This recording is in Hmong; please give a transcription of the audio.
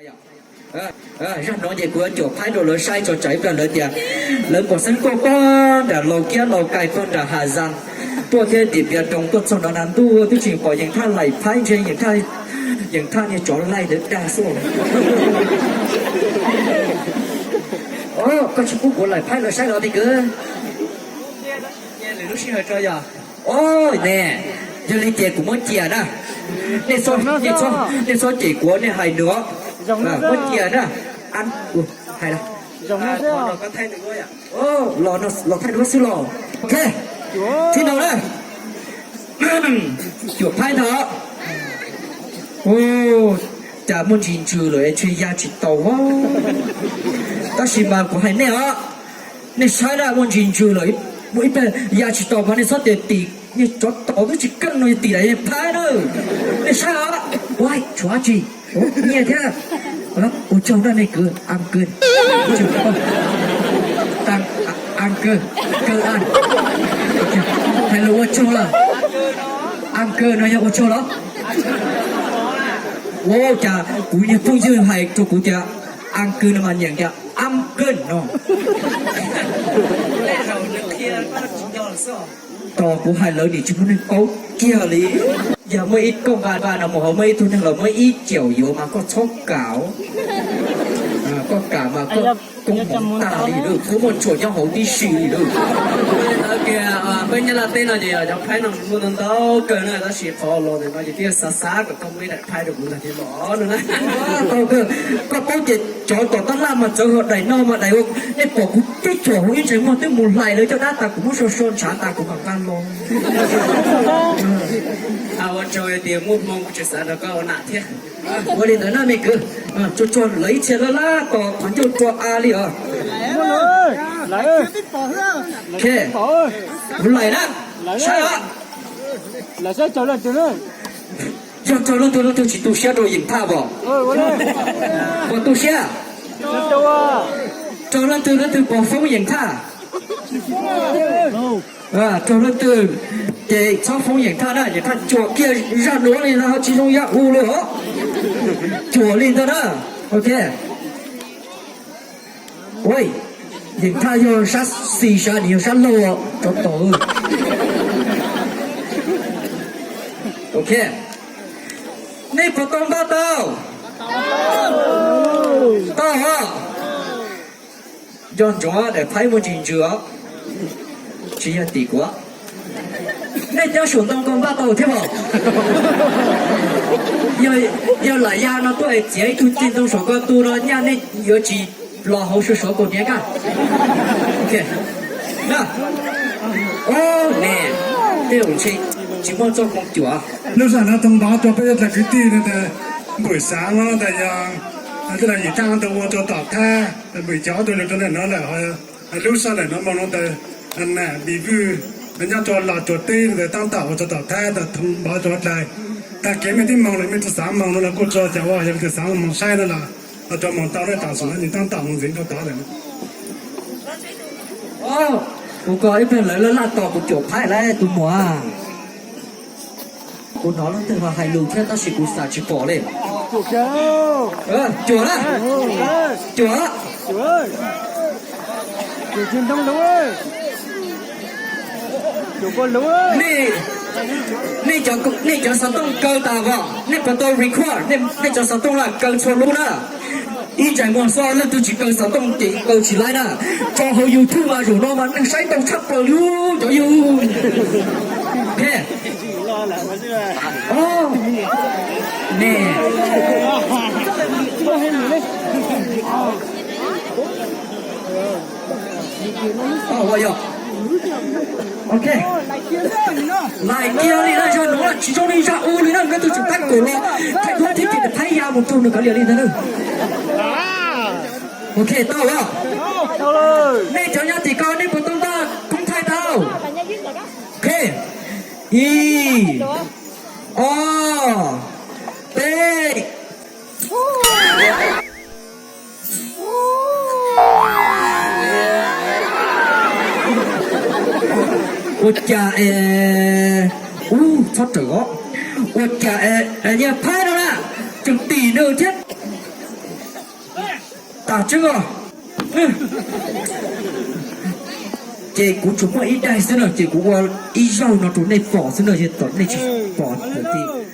Zaj no ces kuv yuav cuam phaib rau lawv saib tso tsam ib pliag lawv tias lawv pom xeeb tuaj pog nram Laus Kiab Laus Kais pog nram Has Zas tuaj thiab tim Npias Roos tuaj txog nrov nag ntuj twb tsis pom Yeem Thaj laim phaib ntshe Yeem Thaj niag tsov laij ntawd dag xwb. Koj tsis pub kuv laim phaib lawv saib los tij kwv. Lwm lub sij hawm tso yog. Ne, yog li ces kuv muab cia na. Nej txhob cem kuv, nej hais nws os. Muab cia na. Hais los thaij duab xwb los. Ok, thib no na. Cuam phaib ntag. Cas muaj ntsis ntsws lawm es ntshe ya tsis tau. Tab sis mas kuv hais nej os, nej saib na, muaj ntsis ntsws lawm, muaj ib pliag ya tsis tau mas nej txhob tias tim niag tsov tom twb tsis keej no tim daim phaib na. Nej saib os, ua tshuav tsis nyiaj thiab. Ua tsaug na nej kwv, am kwv, am kwv, kaw am, hais lus ua tsaug lawm, am kwv no yog ua tsaug los? Ua cas kuv niag phooj ywg hais rau kuv tias am kwv no mas nyeem tias am kwv no. Tos kuv hais lawv nim tsis muaj neeg paub kiag li. Yog muaj ib kooj nqa nqa no mus hauv muaj ib tug neeg los muab ib caum yuav mas koj txhob kam. Koj kam mas koj koob hmoov tag li lawm, koj muaj tsuam nyob hauv tib si li lawm. Peb Nyab Laj teb no ces cov phaib no muaj ntau ntau kawg na, tab sis qhov los ntawm no ces twb xav xav kom koj muab ib daim phaib rau kuv ntag thiab los no na. Koj paub tias cov tom tab laj mas txawv hos daim no mas daim ua, nej pom kuv pib cuam hauv ib ntsais muag twb mus hlais lawv caj dab tas, kuv muab so so ntshav tas kuv mam nqa los. Ua tsaug tias muaj hmoo kuv tseem xav nrog koj ua nam thiab. Ua li ntawd na me kwv, tsuag tsuag lawv ib txhia laj laj tos qhov ncauj rua a li os. Kuv laim na, saib os. Yog raug leej twg leej twg tsis tu siab rau Yeem Thaj pom, puas tu siab? Raug leej twg leej twg puas foob Yeem Thaj? Raug leej twg ces txhob foob Yeem Thaj na, Yeem Thaj cuam kiag zaj nuav li no tsis zoo yam u li os. Cuam li ntag na. Ok. Yeem Thaj yog sab xis sab, nws yog sab laug, tsov tom. Ok. Nej puas tau npaj tau? Tau os. Nco ntsoov daim phaib muaj ntsis ntsws os. Tsis yog tim kuv. Nej cov saum ntoo koj npaj tau thiab os? Yog lam ya no tuaj es txiav ib tug ceg ntoo saum ko tu no nyaj nej yuav tsis los hauv sua sav kaus hniav kaj. Ne, tej zaum ntshe tsis muaj txoj hmoo cuam. Lub sij hawm no thoo npov rua peb cov kwv tij no tas, npum xaav no tas yog tej laus Yeem Thaj tau ua rua tom thab, npum cov ob tug lug rua ntawm no lawm, lub sij hawm no moog no tas nam Lis Vwj nyob rua Los Tsuas teb no tas taab tom ua rua tom thab tas thoo npov rua dlais. Tag kev mej tib moog lawm mej tsi xaav moog no los kuj tsi ua cas, yog leej twg xaav moog saib no los, los rua moog tau na, tam sim no nws taab tom moog ntxiv rua tod lawm. Kuv koj ib pliag lawv laj laj tos kuv cuam phaib lawm tus muam. Kuv hnov leej twg ho hais lus thiab tab sis kuv xam tsis pom li. Cuam na, cuam. Nej, nej cov xov tooj kaw tas os, nej puas tau record, nej cov xov tooj laj kaw txhua lub na. Ib ntsais muag xwb, leej twg tsis kaw xov tooj ces kaw tsis laib na. Tso hauv YouTube mas zaum no mas neeg saib ntau tshaj plaws li cov yug. Ne, ok, laim kiag li na, zaj nuav tsis zoo li zaj u li na, nkawd tug tseem thaij kaum los thaij duab thiab ces thaij ya mus rau nws kav liam li ntag na. Ok, tau os. Nej cov nyob tim ko nej puas tau npaj koob thaij tau? Ok, ib, ob, peb. Ua cas es, ub, txhob rawm os. Ua cas es niag phaib no na, tseem tim nws thiab. Tswb os, ces kuv tsuas muaj ib daim xwb na, ces kuv ua ib zaug no rau nej pom xwb na, yog tom nej tsis pom lawm ces